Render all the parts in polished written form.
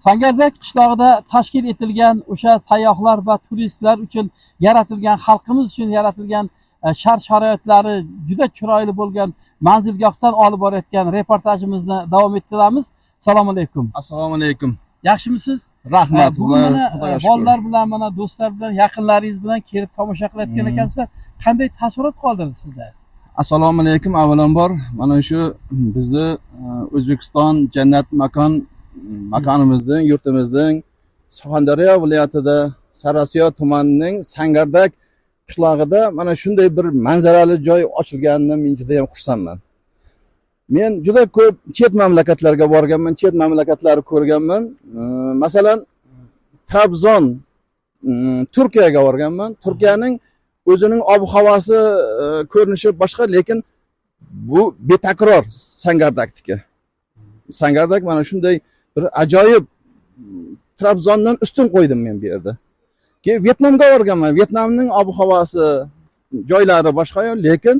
Sangardak qishlog'ida tashkil etilgan o'sha sayyohlar va turistlar uchun yaratilgan, xalqimiz uchun yaratilgan shart sharoitlari juda chiroyli bo'lgan manzilgohdan olib borayotgan reportajimizni davom ettiramiz. Assalomu alaykum. Assalomu alaykum. Yaxshimisiz? Rahmat. Bugun mana Xudoga shukur. Bolalar bilan, mana do'stlar bilan, yaqinlaringiz bilan kelib tomosha qilayotgan ekansizlar. Qanday taassurot qoldirdi sizda? Assalomu alaykum. Avvalambor mana shu bizni O'zbekiston jannat makon makonimizning, yurtimizning Surxondaryo viloyatida Sariosiyo tumanining Sangardak qishlog'ida mana shunday bir manzarali joy ochilganidan men juda ham xursandman. Men juda ko'p chet mamlakatlarga borganman, chet mamlakatlarni ko'rganman. Masalan, Trabzon, Turkiyaga borganman. Turkiyaning o'zining ob-havosi, ko'rinishi boshqa, lekin bu betakror Sangardakniki. Sangardak mana shunday bir ajoyib, Trabzondan ustun qo'ydim men bu yerda. Keyin Vyetnamga borganman. Vyetnamning ob-havosi, joylari boshqa, lekin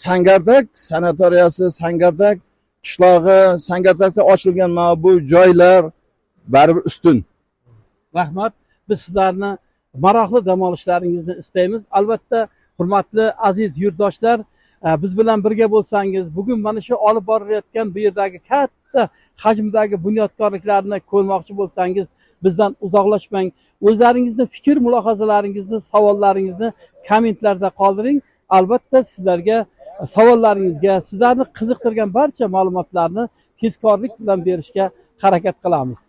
Sangardak sanatoriyasi, Sangardak qishlog'i, Sangardakda ochilgan mana bu joylar baribir ustun. Rahmat. Biz sizlarni maroqli dam olishlaringizni istaymiz. Albatta, hurmatli aziz yurtdoshlar, biz bilan birga bo'lsangiz, bugun mana shu olib borilayotgan bu yerdagi katta hajmdagi bunyodkorliklarni ko'rmoqchi bo'lsangiz, bizdan uzoqlashmang. O'zlaringizni fikr mulohazalaringizni, savollaringizni kommentlarda qoldiring. Albatta, sizlarga savollaringizga, sizlarni qiziqtirgan barcha ma'lumotlarni tezkorlik bilan berishga harakat qilamiz.